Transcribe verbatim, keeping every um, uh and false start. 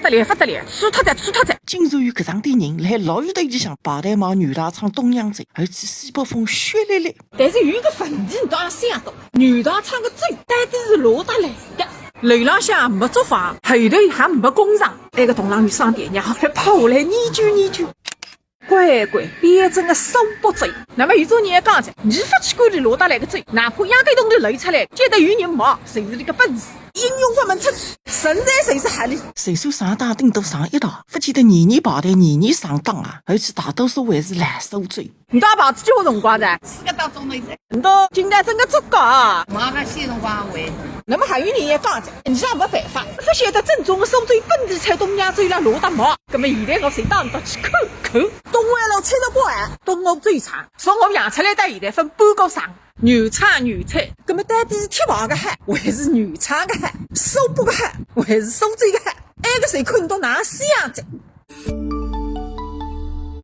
得了，勿得了，吹脱哉，吹脱哉。竟然有搿样点人辣老远头里向排队买牛大昌冬酿酒，而且西北风雪烈烈。但是有一个问题，侬倒也想到，牛大昌个酒到底是哪搭来个？楼浪向没作坊，后头还没工厂，埃个同行女生店娘好来跑来研究研究。乖乖，标准个苏北酒。那么有种人也讲哉，侬勿去管伊哪搭来个酒，哪怕压根洞里流出来，只要有人买，就是侬个本事。应用法门出去，存在就是合理。就算上当顶多上一趟，勿见得年年排队，年年上当啊，而且大多数还是烂苏州。侬到牌子几化辰光哉？四个多钟头哉。侬到今朝真个足够啊！马上歇辰光回。那么还有人也讲哉，侬也没办法，勿晓得正宗个苏州本地菜冬酿酒辣哪搭买。那么现在我随带侬到去看看。东海路七十八号，东吴酒厂，从我养出来到现在分半个厂。 原厂原菜，葛末到底是贴牌个好，还是原厂个好？苏北个好，还是苏州个好？埃个侪看侬到哪想哉。